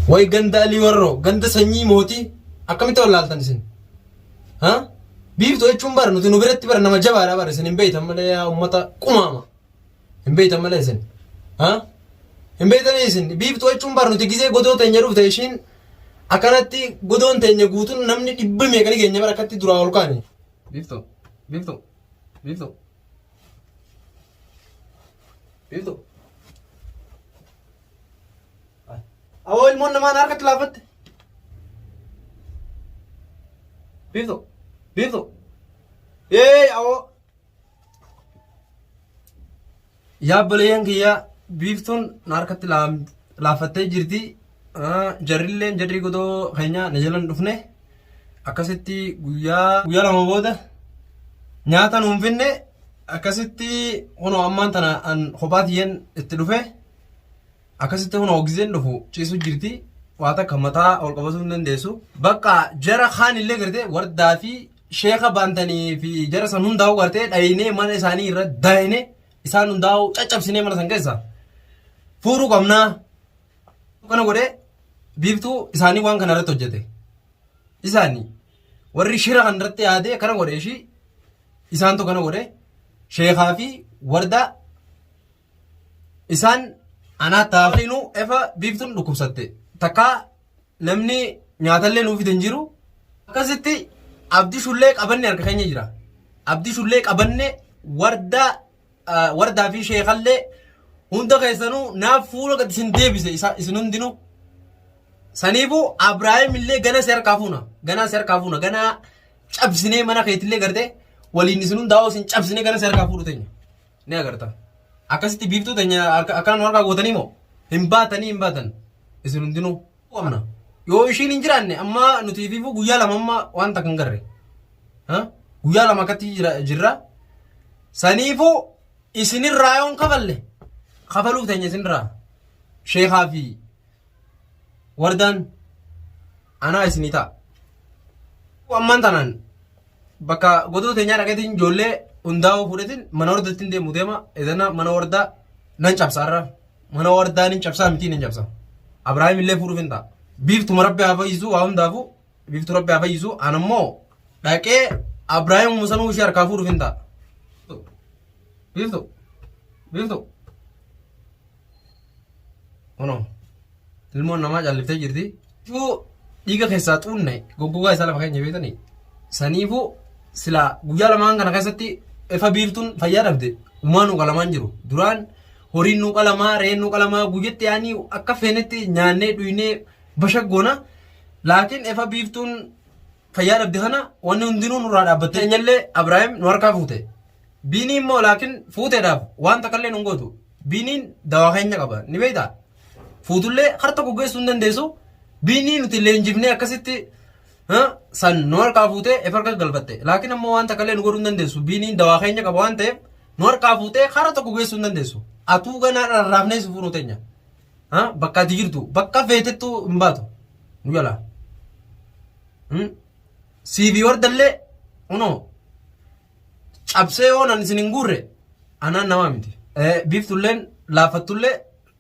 Way ganda Alii Warroo, ganda sanyii mootii akkamitti wallaaltan isin? Ha? Biiftuu jechuun bara nuti nu biratti bara nama jabaadha bara isin hin beektan malee yaa uummata qumaama. Hin beektan malee isin. Ha? Hin beektanii isin biiftuu jechuun bara nuti gizee godoo teenya dhufte ishiin akkanatti godoon teenya guutuun namni dhibba meeqani keenya bara akkatti duraa ol kaane. Biiftuu, biiftuu, biiftuu. Biiftuu. Awoo ilmoon namaa na harkatti laafatte. Biiftuu. Biiftuu. Ee awoo. Yaa obboleeyyan kiyya biiftuun na harkatti laafattee jirti. Jarrilleen jarri godoo keenya na jala hin dhufne. Akkasitti guyyaa guyyaa lama booda nyaata nuun finne akkasitti kunoo ammaan tana an kophaa tiyyan itti dhufe. Akkasitti kunoo gizeen dhufu ciisu jirti. Waa takka mataa ol qabatuu hin dandeessu. Bakka jara kaan illee gartee wardaa fi sheeka baantanii fi jara san hundaa'u gartee dhayinee mana isaanii irra daayinee isaan hundaa'u caccabsinee mana san keessa fuuruu qabnaa. Kana godhee biiftuu isaanii waan kana irratti hojjete. Isaanii warri shira kan irratti yaadee kana godhe ishii isaantu kana godhe sheekaa fi wardaa Isaan anaa taa'inuu efa biiftuun dhukkubsatte. Takkaa namni nyaatallee nuuf fide hin jiru. Akkasitti abdii shullee qabanne harka keenya jira. Abdii shullee qabanne wardaa wardaa fi sheekallee hunda keessanuu naaf fuula gad isin deebise isin hundinuu. Saniifuu Abrahaam illee gana si harkaa fuuna. Ganaa si harkaa fuuna. Ganaa cabsinee mana keetillee gartee waliin isin hundaa'uu isin cabsinee gana si harkaa fuudhu teenya. Ni agarta. Akkasitti biiftuu teenya akkana nu harkaa gootanii moo? Hin baatanii hin baatan. Isin hundinuu qabna. Yoo ishiin hin jiraanne amma nuti fiifuu guyyaa lama amma waan takka hin garre. Guyyaa lama akkatti jirra. Saniifuu isinirraa yoon kafalle kafaluuf teenya isinirraa. Sheekaa fi wardaan anaa isinii ta'a. Ammaan tanaan bakka godoo teenyaa dhaqeetiin ijoollee hundaa'uu fuudhetiin mana wardaatti deemu deema. Edana mana wardaa nan cabsa har'a. Mana wardaa nan cabsaa miti nan cabsa. Abrahaam illee fuudhuuf hin ta'a. Biiftuma rabbi haa fayyisu waa hundaafuu biiftu rabbi haa fayyisu an ammoo dhaqee Abrahaam sanuu ishee harkaa fuudhuuf hin ta'a. Biiftu biiftu. Kunoo ilmoon namaa calliftee jirti. Yoo dhiiga keessaa xuunne goggogaa isaa lafa keenya beektanii saniifuu silaa guyyaa lamaan kana keessatti ifa biiftuun fayyaa dhabde uumaa nuu qalamaan jiru. Duraan horiin nuu qalamaa re'een nuu qalamaa guyyatti yaanii akka feenetti nyaannee dhuynee bashaggoona. Laakiin ifa biiftuun fayyaa dhabde kana wanni hundinuu nurraa dhaabbatte. Eenyallee Abiraahim nu harkaa fuute. Biinii immoo laakiin fuuteedhaaf waan takkallee nun gootu. Biiniin dawaa keenya qaba. Ni beektaa? Fuutullee har tokko geessuu hin dandeessu. Biinii nuti leenjifnee akkasitti san nu harkaa fuutee if harka galfatte. Laakiin ammoo waan takkallee nu godhuu hin dandeessu. Biiniin dawaa keenya qaba waan ta'eef nu harkaa fuutee hara tokko geessuu hin dandeessu. Atuu ganaa rarraafnee si fuudhuu teenya. Bakka ati jirtu bakka feetettuu hin baatu. Nu jalaa. Siifi wardallee kunoo cabsee yoo nan isin hin guurre anaan namaa miti. Biiftulleen laafattullee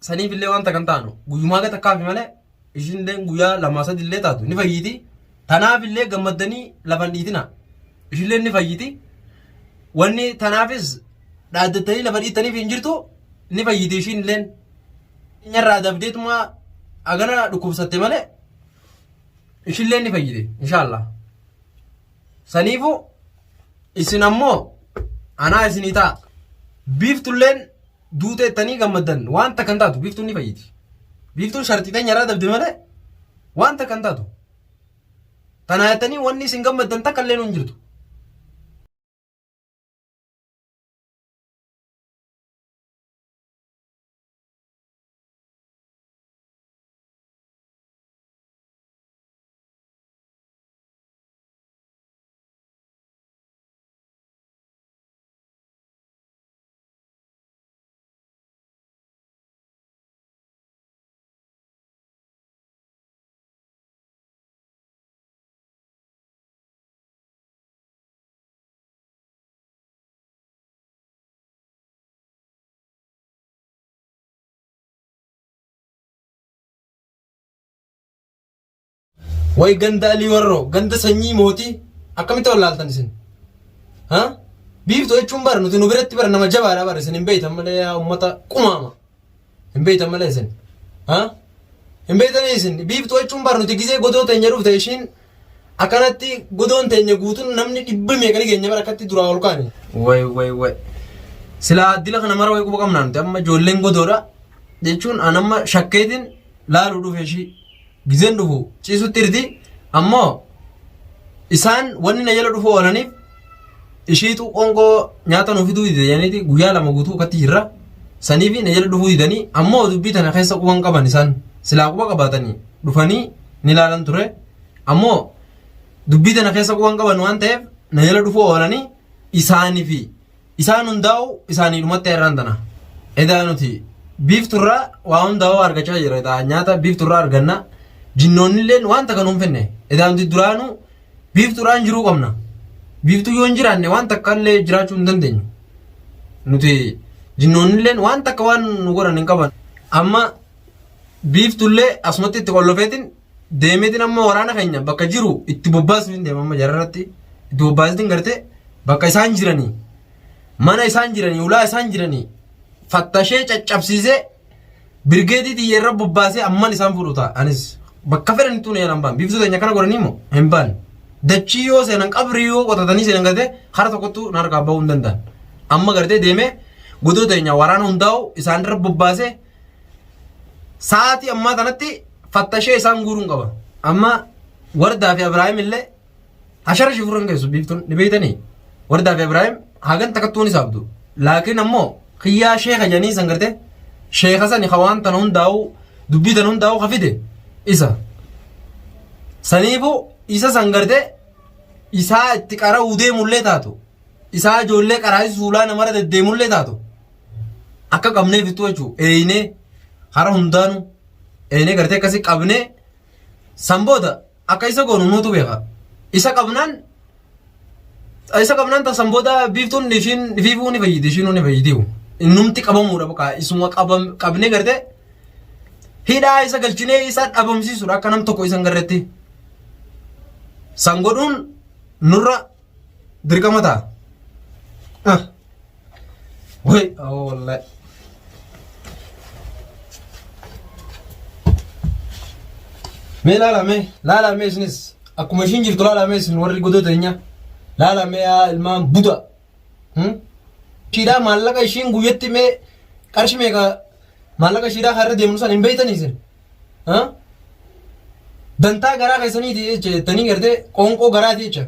saniifillee wanta kan taanu guyyumaa gata kaafi malee ishiinillee guyyaa lamaa sadillee taatu ni fayyiti. Tanaafillee gammaddanii lafa hin dhiitina. Ishiillee ni fayyiti. Wanni tanaafis dhaaddattanii lafa dhiittaniif hin jirtu ni fayyiti ishiinilleen. Nyarraa dabdeetuma agana dhukkubsatte malee ishiillee ni fayyite inshaallah. Saniifuu isin ammoo anaa isinii ta'a. Biiftulleen duuteettanii gammaddan waan takka hin taatu biiftuun ni fayyiti. Biiftuun sharxii teenya irraa dabde malee waan takka hin taatu. Tanaa jettanii wanni isin gammaddan takka illee nu hin jirtu. Way ganda Alii Warroo, ganda sanyii mootii akkamitti wallaaltan isin? Ha? Biiftuu jechuun bara nuti nu biratti bara nama jabaadha bara isin hin beektan malee yaa uummata qumaama. Hin beektan malee isin. Ha? Hin beektanii isin biiftuu jechuun bara nuti gizee godoo teenya dhufte ishiin akkanatti godoon teenya guutuun namni dhibba meeqani keenya bara akkatti duraa ol kaane. Way way way. Silaa dila kana mara way quba qabnaa nuti amma ijoolleen godoodha jechuun an amma shakkeetiin laaluu dhufe ishii. Gizeen dhufu ciisutti irti ammoo isaan wanni na jala dhufu oolaniif ishiitu qoonqoo nyaata nuuf fiduu dide jedhaniiti guyyaa 2 guutuu akkatti jirra. Saniifi na jala dhufuu didanii ammoo dubbii tana keessa quban qaban isaan silaa quba qabaatanii dhufanii ni laalan ture. Ammoo dubbii tana keessa quban qaban waan ta'eef na jala dhufuu oolanii isaaniifi Isaan hundaa'u isaanii dhumatti irraan tana. Edaa nuti biifturraa waa hundaa'u argachaa jira. Edaa nyaata biifturraa arganna. Jinnoonnilleen waan takka nuun finne. Edaa nuti duraanuu biiftuudhaan jiruu qabna. Biiftuu yoo hin jiraanne waan takka illee jiraachuu hin dandeenyu. Nuti jinnoonnilleen waan takka waan nu godhan hin qaban. Amma biiftullee asumatti itti qollofeetiin deemeetiin amma waraana keenya bakka jiru itti bobbaasuu hin deema amma jararratti itti bobbaasitiin gartee bakka isaan jiranii mana isaan jiranii ulaa isaan jiranii fattashee caccabsiisee birgeetii xiyya irra bobbaasee amman isaan fuudhu ta'a anis bakka fedhanittuu na jedhan baan biiftuu teenya kana godhanii immoo hin baan dachii yoo seenan qabrii yoo qotatanii seenan gartee hara tokkottuu na harkaa bahuu hin danda'an amma gartee deemee godoo teenya waraana hundaa'u isaan irra bobbaasee Sa'aatii ammaa kanatti fattashee isaan guuruun qaba. Amma Wardaa fi Abiraahim illee hashara shifurran keessu biiftuun ni beektanii. Wardaa fi Abiraahim hagan takkattuun isaabdu. Laakiin ammoo kiyyaa sheeka jedhanii san gartee sheeka sani ka waan tana hundaa'u dubbii tana hundaa'u ka fide isa. Saniifuu isa san gartee isaa itti qara'uu deemullee taatu isaa ijoollee qaraasii suulaa namarra deddeemullee taatu akka qabnee fixuu jechuudha. Eeynee hara hundaanuu eeynee gartee akkasii qabnee san booda akka isa goonu nuutu beeka. Isa qabnaan isa qabnaan ta san booda biiftuun ishiin ifiifuu ni fayyiti ishiinuu ni fayyitiiwu. Innumti qabamuudha baqa isuma qabnee gartee hidhaa isa galchinee isa dhabamsiisuudha akka nam tokko isa hin garretti. San godhuun nurra dirqama ta'a. Ah. Wai, oh wallahi. Mee laala mee, laala mee isinis akkuma ishiin jirtu laala mee isin warri godoo teenya laala mee yaa ilmaan buda. Ishiidhaa maallaqa ishiin guyyatti mee qarshii meeqa maallaqa ishiidhaa kan irra deemnu san hin beektanii isin. Dantaa garaa keessaniiti jecha jettanii gartee qoonqoo garaati jecha.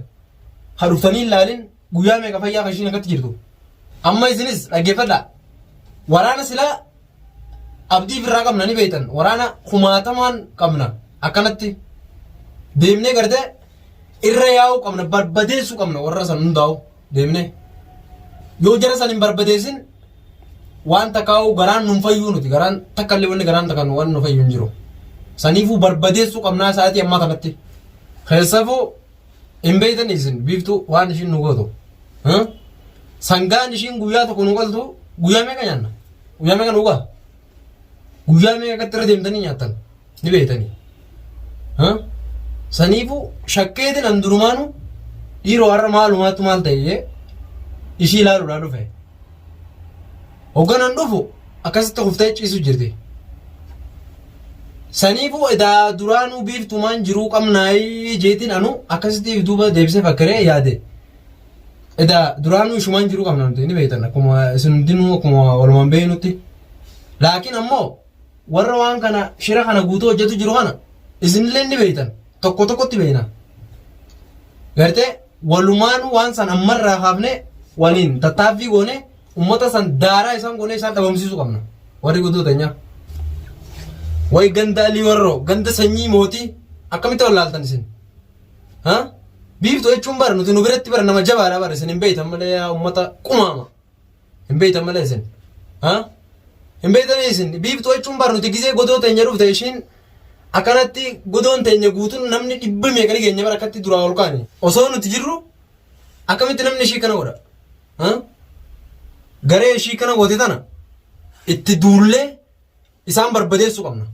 Ha dhuftanii hin laalin guyyaa meeqa fayyaa kan ishiin akkatti jirtu. Amma isinis dhaggeeffadhaa. Waraana silaa abdii firraa qabna ni beektan. Waraana kumaatamaan qabna akkanatti deemnee gartee irra yaa'uu qabna barbadeessuu qabna warra san hundaa'u deemnee. Yoo jara san hin barbadeessin waan takkaa'uu garaan nun fayyuu nuti garaan takka illee wanni garaan takka waan nu fayyu hin jiru. Saniifuu barbadeessuu qabnaa sa'aatii ammaa kanatti. Keessafuu Hin beektan isin biiftuu waan ishiin nu gootu. Sangaan ishiin guyyaa tokko nu qaltu guyyaa meeqa nyaanna? Guyyaa meeqa nu ga'a? Guyyaa meeqa akkatti irra deemtanii nyaattan? Ni beektanii. Saniifuu shakkeetiin an durumaanu dhiiroo har'a maalumaatu maal ta'e ishii ilaaluudhaan dhufe. Hogganan dhufu akkasitti kuftee ciisu jirti. Saniifuu edaa duraanuu biiftumaan jiruu qabnaayii jeetiin anu akkasitti duuba deebisee fakkaree yaade. Edaa duraanuu ishumaan jiruu qabna nuti ni beektan akkuma isin hundinuu akkuma walumaan beeknutti. Laakiin ammoo warra waan kana shira kana guutuu hojjetu jiru kana isinillee ni beektan tokko tokkotti beekna. Gartee walumaanuu waan san ammarraa kaafnee waliin tattaaffii goone ummata san daaraa isaan goonee isaan dhabamsiisuu qabna. Warri guutuu teenyaa. Way ganda Alii Warroo ganda sanyii mootii akkamitti wallaaltan isin? Ha? Biiftuu jechuun bara nuti nu biratti bara nama jabaadha bara isin hin beektan malee yaa ummata qumaama. Hin beektan malee isin. Ha? Hin beektanii isin biiftuu jechuun bara nuti gizee godoo teenya dhufte ishiin akkanatti godoon teenya guutuun namni dhibba meeqani keenya bara akkatti duraa ol kaane. Osoo nuti jirru akkamitti namni ishii kana godha? Ha? Garee ishii kana goote tana itti duullee isaan barbadeessuu qabna.